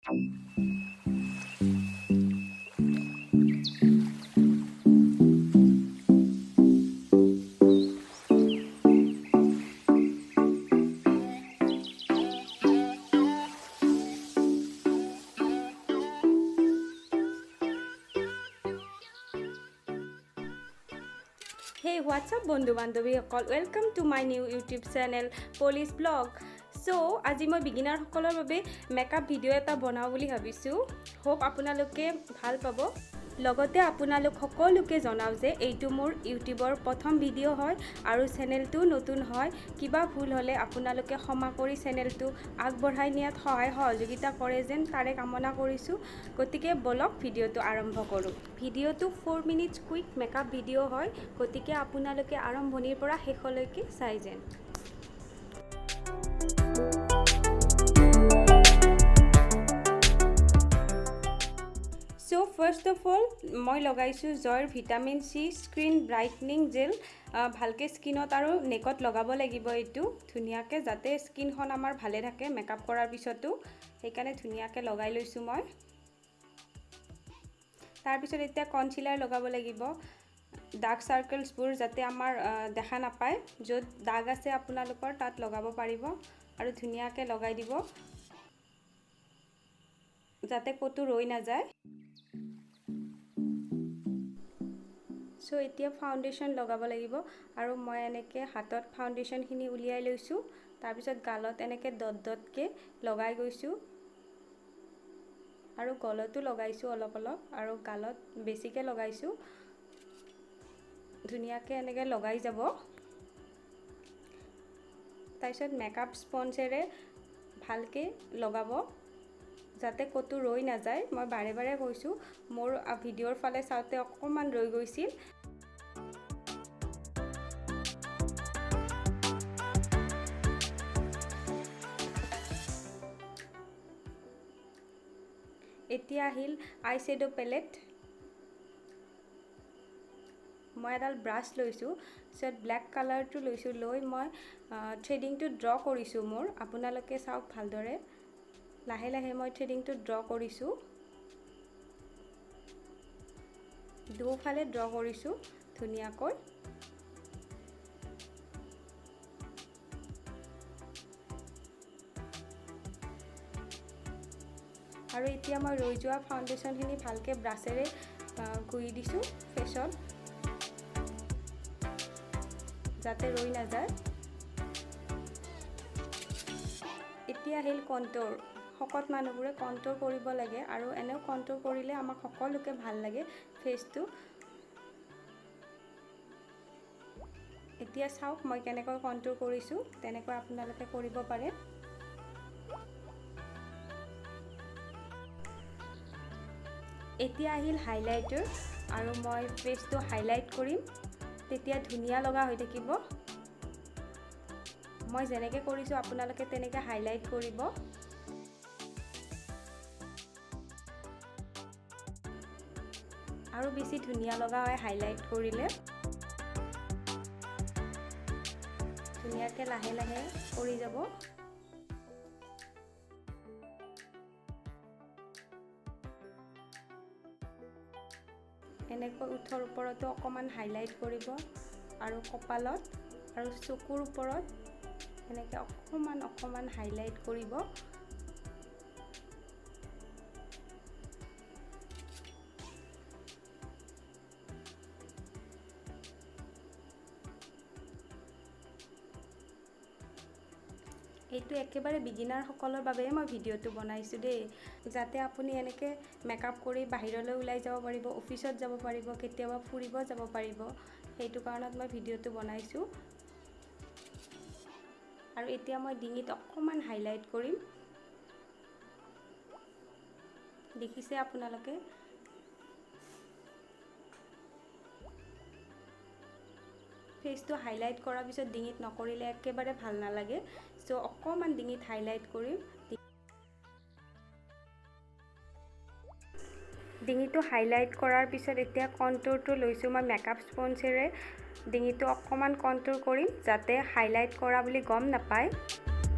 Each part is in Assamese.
Hey, what's up বন্ধু বান্ধৱীসকল, welcome to my new YouTube channel Poli's blog. So আজি মই বিগিনাৰসকলৰ বাবে মেকআপ ভিডিঅ' এটা বনাওঁ বুলি ভাবিছোঁ। হোপ আপোনালোকে ভাল পাব। লগতে আপোনালোক সকলোকে জনাওঁ যে এইটো মোৰ ইউটিউবৰ প্ৰথম ভিডিঅ' হয় আৰু চেনেলটো নতুন হয়। কিবা ভুল হ'লে আপোনালোকে ক্ষমা কৰি চেনেলটো আগবঢ়াই নিয়াত সহায় সহযোগিতা কৰে যেন তাৰে কামনা কৰিছোঁ। গতিকে বলক ভিডিঅ'টো আৰম্ভ কৰোঁ। ভিডিঅ'টো 4 মিনিটছ কুইক মেকআপ ভিডিঅ' হয়, গতিকে আপোনালোকে আৰম্ভণিৰ পৰা শেষলৈকে চাই যেন। চ' ফাৰ্ষ্ট অফ অল মই লগাইছোঁ জয়ৰ vitamin C skin brightening gel. ভালকৈ স্কিনত আৰু নেকত লগাব লাগিব এইটো ধুনীয়াকৈ, যাতে স্কিনখন আমাৰ ভালে থাকে মেকআপ কৰাৰ পিছতো, সেইকাৰণে ধুনীয়াকৈ লগাই লৈছোঁ মই। তাৰপিছত এতিয়া কনচিলাৰ লগাব লাগিব, ডাৰ্ক চাৰ্কেলছবোৰ যাতে আমাৰ দেখা নাপায়। য'ত দাগ আছে আপোনালোকৰ তাত লগাব পাৰিব আৰু ধুনীয়াকৈ লগাই দিব যাতে ক'তো ৰৈ নাযায়। চ' এতিয়া ফাউণ্ডেশ্যন লগাব লাগিব আৰু মই এনেকৈ হাতত ফাউণ্ডেশ্যনখিনি উলিয়াই লৈছোঁ। তাৰপিছত গালত এনেকৈ ডট ডটকৈ লগাই গৈছোঁ আৰু গলতো লগাইছোঁ অলপ অলপ আৰু গালত বেছিকৈ লগাইছোঁ। ধুনীয়াকৈ এনেকৈ লগাই যাব। তাৰপিছত মেকআপ স্পঞ্জেৰে ভালকৈ লগাব যাতে ক'তো ৰৈ নাযায়। মই বাৰে বাৰে কৈছোঁ, মোৰ ভিডিঅ'ৰ ফালে চাওঁতে অকণমান ৰৈ গৈছিল। এতিয়া আহিল আই শ্বেড' পেলেট। মই এডাল ব্ৰাছ লৈছোঁ, পিছত ব্লেক কালাৰটো লৈছোঁ, লৈ মই থ্ৰেডিংটো ড্ৰ কৰিছোঁ মোৰ। আপোনালোকে চাওক ভালদৰে, লাহে লাহে মই থ্ৰেডিংটো ড্ৰ কৰিছোঁ, দুফালে ড্ৰ কৰিছোঁ ধুনীয়াকৈ। আৰু এতিয়া মই ৰৈ যোৱা ফাউণ্ডেশ্যনখিনি ভালকৈ ব্ৰাছেৰে ঘঁহি দিছোঁ ফেচত যাতে ৰৈ নাযায়। এতিয়া আহিল কণ্ট'ৰ। শকত মানুহবোৰে কণ্ট'ৰ কৰিব লাগে আৰু এনেও কণ্ট'ৰ কৰিলে আমাক সকলোকে ভাল লাগে ফেচটো। এতিয়া চাওক মই কেনেকৈ কণ্ট'ৰ কৰিছোঁ, তেনেকৈ আপোনালোকে কৰিব পাৰে। এতিয়া আহিল হাইলাইটাৰ আৰু মই ফেচটো হাইলাইট কৰিম, তেতিয়া ধুনীয়া লগা হৈ থাকিব। মই যেনেকৈ কৰিছোঁ আপোনালোকে তেনেকৈ হাইলাইট কৰিব। আৰু বেছি ধুনীয়া লগা হয় হাইলাইট কৰিলে। ধুনীয়াকৈ লাহে লাহে কৰি যাব। এনেকৈ ওঠৰ ওপৰতো অকণমান হাইলাইট কৰিব আৰু কপালত আৰু চকুৰ ওপৰত এনেকৈ অকণমান অকণমান হাইলাইট কৰিব। এইটো একেবাৰে বিগিনাৰসকলৰ বাবে মই ভিডিঅ'টো বনাইছোঁ দেই, যাতে আপুনি এনেকৈ মেকআপ কৰি বাহিৰলৈ ওলাই যাব পাৰিব, অফিচত যাব পাৰিব, কেতিয়াবা ফুৰিব যাব পাৰিব। সেইটো কাৰণত মই ভিডিঅ'টো বনাইছোঁ। আৰু এতিয়া মই ডিঙিত অকণমান হাইলাইট কৰিম, দেখিছে আপোনালোকে। ফেচটো হাইলাইট কৰাৰ পিছত ডিঙিত নকৰিলে একেবাৰে ভাল নালাগে। চ' অকণমান ডিঙিত হাইলাইট কৰিম। ডিঙিটো হাইলাইট কৰাৰ পিছত এতিয়া কণ্ট'ৰটো লৈছোঁ মই মেকআপ স্পঞ্জেৰে। ডিঙিটো অকণমান কণ্ট'ৰ কৰিম যাতে হাইলাইট কৰা বুলি গম নাপায়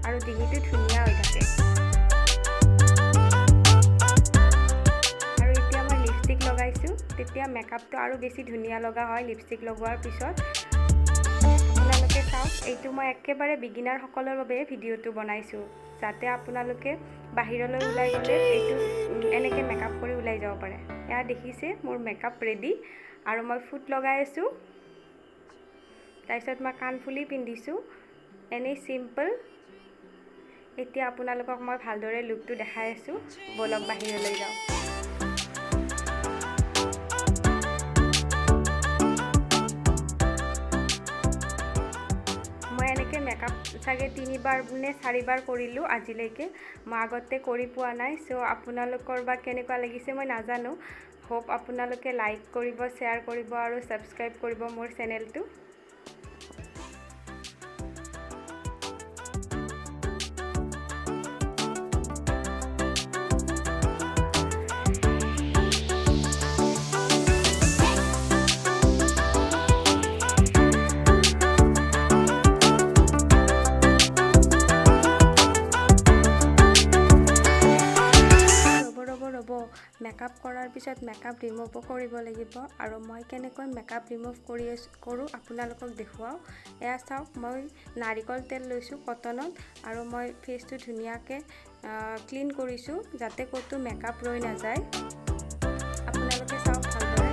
আৰু ডিঙিটো ধুনীয়া হৈ থাকে। তেতিয়া মেকআপটো আৰু বেছি ধুনীয়া লগা হয় লিপষ্টিক লগোৱাৰ পিছত। আপোনালোকে চাওক, এইটো মই একেবাৰে বিগিনাৰসকলৰ বাবে ভিডিঅ'টো বনাইছোঁ, যাতে আপোনালোকে বাহিৰলৈ ওলাই গ'লে এইটো এনেকৈ মেকআপ কৰি ওলাই যাব পাৰে। এয়া দেখিছে মোৰ মেকআপ ৰেডি আৰু মই ফুট লগাই আছোঁ। তাৰপিছত মই কাণফুলি পিন্ধিছোঁ, এনেই চিম্পল। এতিয়া আপোনালোকক মই ভালদৰে লুকটো দেখাই আছোঁ, ব'লক বাহিৰলৈ যাওঁ। মই এনেকৈ মেকআপ চাগে 3বাৰ নে 4বাৰ কৰিলোঁ আজিলৈকে, মই আগতে কৰি পোৱা নাই। চ' আপোনালোকৰ বা কেনেকুৱা লাগিছে মই নাজানো। হোপ আপোনালোকে লাইক কৰিব, শ্বেয়াৰ কৰিব আৰু ছাবস্ক্ৰাইব কৰিব মোৰ চেনেলটো। মেকআপ কৰাৰ পিছত মেকআপ ৰিমুভো কৰিব লাগিব আৰু মই কেনেকৈ মেকআপ ৰিমুভ কৰোঁ আপোনালোকক দেখুৱাওঁ। এয়া চাওক, মই নাৰিকল তেল লৈছোঁ কটনত আৰু মই ফেচটো ধুনীয়াকৈ ক্লিন কৰিছোঁ যাতে ক'তো মেকআপ ৰৈ নাযায়। আপোনালোকে চাওক ভালদৰে,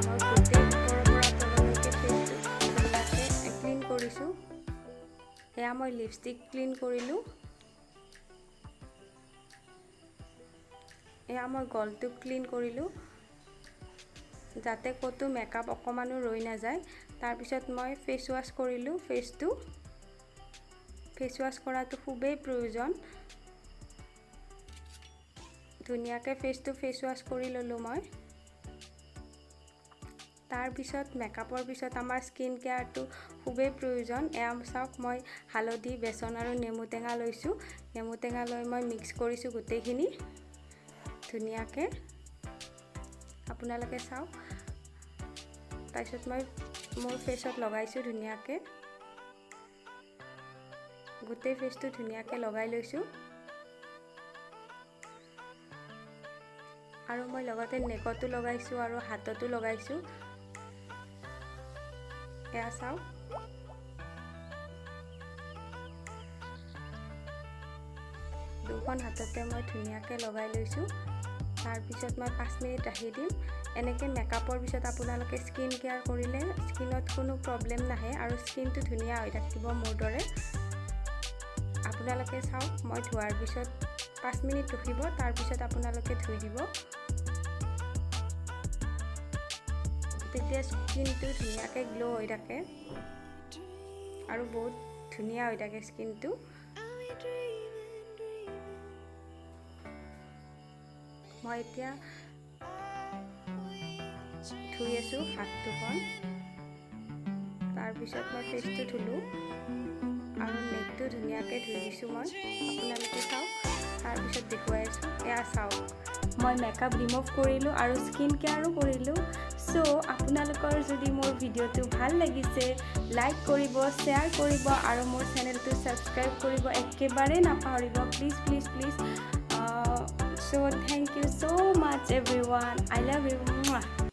মই গোটেই ওপৰৰ পৰা তললৈকে ফেচটো ধুনীয়াকৈ ক্লিন কৰিছোঁ। এয়া মই লিপষ্টিক ক্লিন কৰিলোঁ। এয়া মই গলটো ক্লিন কৰিলোঁ যাতে ক'তো মেকআপ অকণমানো ৰৈ নাযায়। তাৰপিছত মই ফেচ ৱাছ কৰিলোঁ। ফেচ ৱাছ কৰাটো খুবেই প্ৰয়োজন। ধুনীয়াকৈ ফেচটো ফেচ ৱাছ কৰি ল'লোঁ মই। তাৰপিছত মেকআপৰ পিছত আমাৰ স্কিন কেয়াৰটো খুবেই প্ৰয়োজন। এয়া চাওক, মই হালধি, বেচন আৰু নেমু টেঙা লৈছোঁ। নেমু টেঙা লৈ মই মিক্স কৰিছোঁ গোটেইখিনি ধুনীয়াকৈ, আপোনালোকে চাওক। তাৰপিছত মই মোৰ ফেচত লগাইছোঁ ধুনীয়াকৈ, গোটেই ফেচটো ধুনীয়াকৈ লগাই লৈছোঁ। আৰু মই লগতে নেকতো লগাইছোঁ আৰু হাততো লগাইছোঁ। এয়া চাওক, দুখন হাততে মই ধুনীয়াকৈ লগাই লৈছোঁ। তাৰপিছত মই 5 মিনিট ৰাখি দিম। এনেকৈ মেকআপৰ পিছত আপোনালোকে স্কিন কেয়াৰ কৰিলে স্কিনত কোনো প্ৰব্লেম নাহে আৰু স্কিনটো ধুনীয়া হৈ থাকিব মোৰ দৰে। আপোনালোকে চাওক, মই ধোৱাৰ পিছত 5 মিনিট ৰখিব, তাৰপিছত আপোনালোকে ধুই দিব, তেতিয়া স্কিনটো ধুনীয়াকৈ গ্ল' হৈ থাকে আৰু বহুত ধুনীয়া হৈ থাকে স্কিনটো। মই এতিয়া ধুই আছোঁ হাত দুখন। তাৰপিছত মই ফেচটো ধুলোঁ আৰু নেকটো ধুনীয়াকৈ ধুই দিছোঁ মই, আপোনালোকে চাওক। তাৰপিছত দেখুৱাই আছোঁ। এয়া চাওক, মই মেকআপ ৰিমুভ কৰিলোঁ আৰু স্কিন কেয়াৰো কৰিলোঁ। চ' আপোনালোকৰ যদি মোৰ ভিডিঅ'টো ভাল লাগিছে, লাইক কৰিব, শ্বেয়াৰ কৰিব আৰু মোৰ চেনেলটো ছাবস্ক্ৰাইব কৰিব একেবাৰে নাপাহৰিব। Please please please. So thank you so much everyone. I love you.